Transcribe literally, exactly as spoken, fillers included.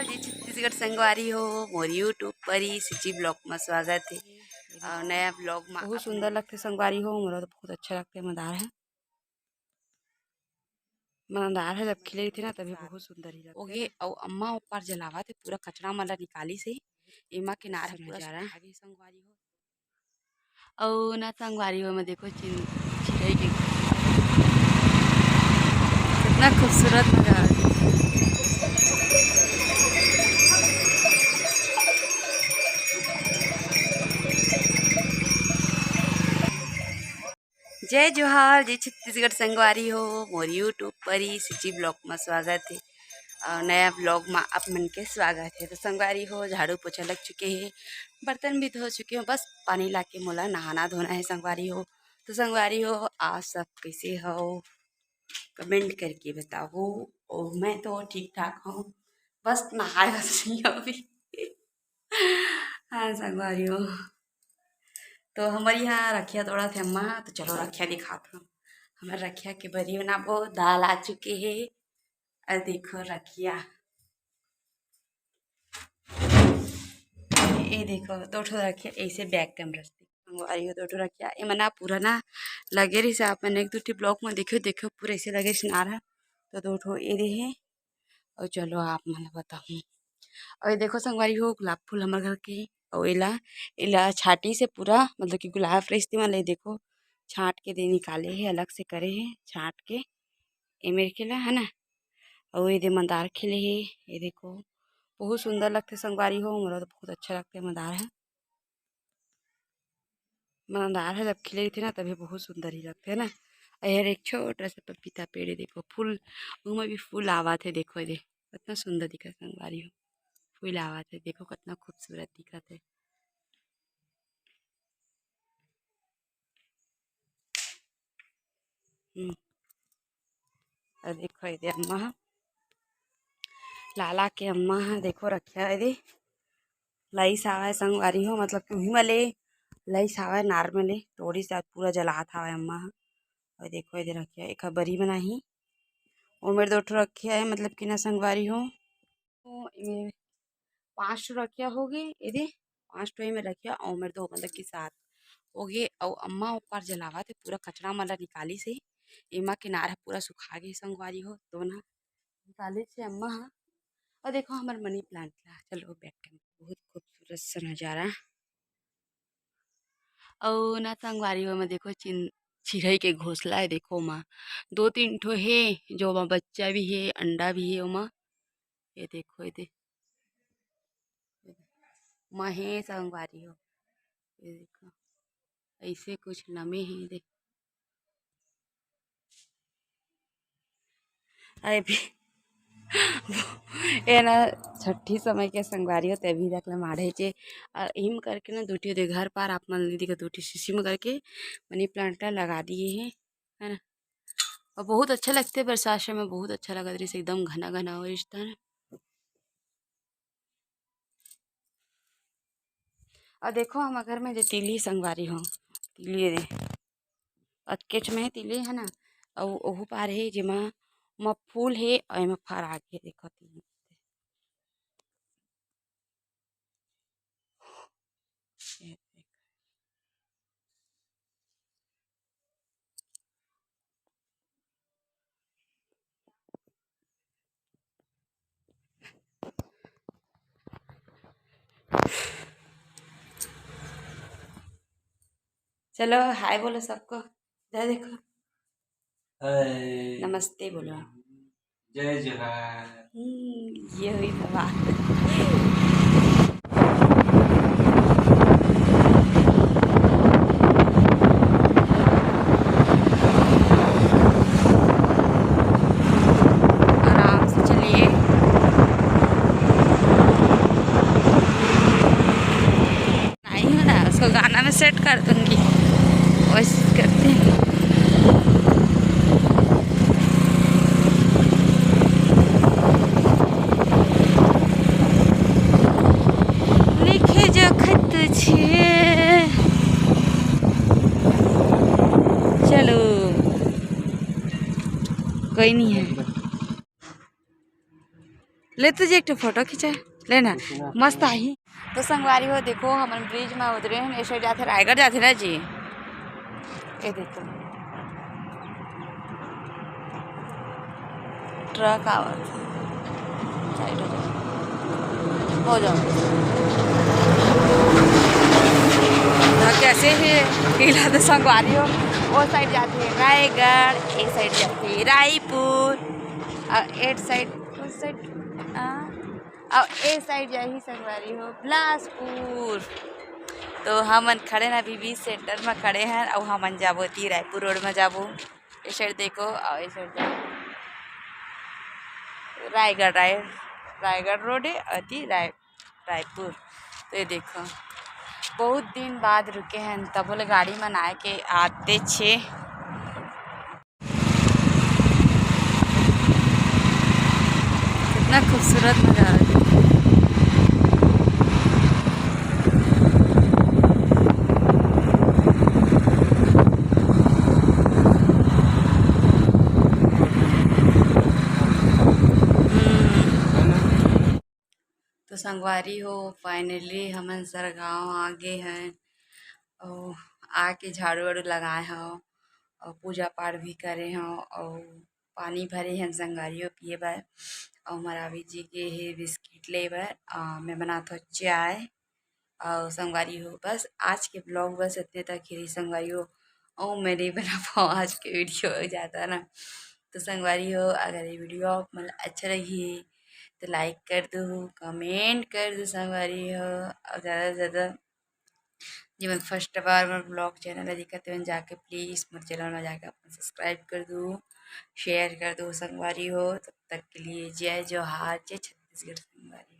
जय छत्तीसगढ़ संगवारी हो, मोर YouTube पर ही सिची vlog में स्वागत है। और नया vlog में बहुत सुंदर लगथे संगवारी हो, मोला तो बहुत अच्छा लगथे, मजेदार है। मजेदार है, जब खिले रहिथे ना तभी बहुत सुंदर ही लगथे। ओगे अउ अम्मा ऊपर जलावत है, पूरा कचरा मन ला निकालिस हे। एमा किनार है पूरा सुखा गे संगवारी हो। अउ ना संगवारी हो, मैं देखो चिन-, चिरई के कितना खूबसूरत नजारा। जय जोहार, जय छत्तीसगढ़ संगवारी हो, मोर YouTube पर ही सिची vlog में स्वागत है। और नया vlog में आप मन के स्वागत है। तो संगवारी हो, झाड़ू पोछा लग चुके हैं, बर्तन भी धो चुके हो, बस पानी लाके मोला नहाना धोना है संगवारी हो। तो संगवारी हो, आप सब कैसे हो, comment करके बताओ। और मैं तो ठीक ठाक हूँ, बस नहाए हस नहीं अभी। हाँ संगवारी हो, तो हमर यहाँ रखिया तोड़त हे अम्मा, तो चलो रखिया दिखात हूँ। हमर रखिया के बरी बनाबो, दाल आ चुके हे। अउ देखो रखिया, ये देखो दो ठो रखिया ऐसे bag के में रखती। संगवारी हो दो ठो रखिया, ये मना पूरा ना लगे रही से, आप मन एक दो ठी vlog में देखियो, देखियो पूरा ऐसे लगे रही नारा, तो दो ठो ये दे हे। और चलो आप मन बताऊँ, और ये देखो संगवारी हो गुलाब फूल हमर घर के, और एला, एला छाटी से पूरा मतलब कि गुलाब रहिस तेमन ला देखो छाट के दे निकाले हे, अलग से करे हे छाट के, एमेर के ला है ना। और ये दे मंदार खिले हे, ये देखो बहुत सुंदर लगथे संगवारी हो, मोला तो बहुत अच्छा लगथे मंदार है। मंदार ह जब खिले रहिथे ना, तभी बहुत सुंदर ही लगथे, है ना। अउ एहर एक छोटा सा पपीता पेड़ हे, देखो फूल, ओमा भी फूल आवत हे, देखो एदे, कितना सुंदर दिखत हे संगवारी हो, फूल आवत हे, देखो कितना खूबसूरत दिखत हे। हम्म। अउ देखो एदे अम्मा ह, लाला के अम्मा ह, देखो रखिया एदे, लइस हावय संगवारी हो, मतलब कि उही म ले लइस हावय, नार म ले टोरिस आज पूरा जलात हावय अम्मा ह। अउ देखो एदे रखिया, एखर बरी बनाही, ओमेर दो ठो रखिया हे, मतलब कि ना संगवारी हो, तो एमे पाँच ठो रखिया होगे, एदे पाँच ठो एमे रखिया, अउ ओमेर दो मतलब कि सात होगे, अउ अम्मा ऊपर जलावत हे, पूरा कचरा मन ला निकालिस हे, एमा किनार ह पूरा सुखा गे संगवारी हो, तो ना निकालिस हे अम्मा ह। अउ देखो हमर मनी प्लांट ला, चलो बैक कैमरा, बहुत खूबसूरत सा नजारा। अउ ना संगवारी हो, ओमा देखो चिन-, चिरई के घोंसला हे, देखो ओमा दो तीन ठो हे, जो ओमा बच्चा भी हे, अंडा भी हे ओमा। ये देखो, ये दे-, ओमा हे संगवारी हो, ये देखो, ऐसे कुछ नमे हे, ये दे-, अरे भी, ये ना छट्ठी समय के संगवारी हो, ते अभी तक ले माढ़े चे। अ, इम करके ना दू ठी दे घर पार आप मन दीदी का दू ठी शीशी में करके मनी प्लांट ला लगा दिए हे, है ना। अउ बहुत अच्छा लगथे बरसात समय, बहुत अच्छा लगत रहिस, एकदम घना घना हो रिहिस त ना। अउ देखो हमर घर में जे तिली संगवारी हो, तिली रे, अतकेच में तिली है ना, अउ ओहू पार हे जेमा, ओमा फूल हे अउ एमा फर आगे हे, देखो तिली। चलो हाय बोलो सबको, इधर देखो। हाय। नमस्ते बोलो। जय जोहार। हम्म, ये हुई तो बात। आराम से चलिए। नहीं हो रहा, उसको गाना में सेट कर दूंगी, वॉइस करते हैं। लिखे जखत छे। चलो, कोई नहीं है। ले तुझे एक ठो फोटो खींचा, लेना मस्त आही। तो संगवारी हो, देखो, हमन ब्रिज में उतरे हैं, ऐसे जाते रायगढ़ जाते ना जी। ये देखो, ट्रक आवत हे, साइड हो जाओ, हो जाओ। तो कैसे हे, पीला तो संगवारी हो, वो साइड जाते हैं रायगढ़, एक साइड जाते हैं रायपुर, और एट साइड, उस साइड, आ, और ए साइड जाही संगवारी हो बिलासपुर। तो हमन खड़े ना अभी बीच सेंटर में खड़े हैं, और हमन जाबो ती रायपुर रोड में जाबो। ये साइड देखो, और ये साइड जाओ, रायगढ़, राय-, रायगढ़ रोड है, अति राय-, रायपुर। तो ये देखो, बहुत दिन बाद रुके हैं, तब बोले गाड़ी में ना के आते छे। कितना खूबसूरत नज़ारा है। हम्म। तो संगवारी हो, finally हमन सरगांव आ गे हैं, अउ आके झाड़ू वाड़ू लगाए हव, अउ पूजा पाठ भी करे हव, अउ पानी भरे हन संगवारी हो पिए बर, अउ हमर अभी जी गे हे बिस्किट ले बर। अ, मैं बनात हव चाय। अउ संगवारी हो, बस आज के vlog बस इतने तक ही रही संगवारी हो। अउ मैं नहीं बना पाऊँ आज के video ज़्यादा ना। तो संगवारी हो, अगर ये video आप मन अच्छा लगी तो like कर दो, comment कर दो संगवारी हो, और ज़्यादा से ज़्यादा जे मन first बार मोर vlog channel ला देखत हवन, जाके please मोर channel ला जाके अपन subscribe कर दो, share कर दो संगवारी हो। तब तक के लिए जय जोहार, जय छत्तीसगढ़ संगवारी।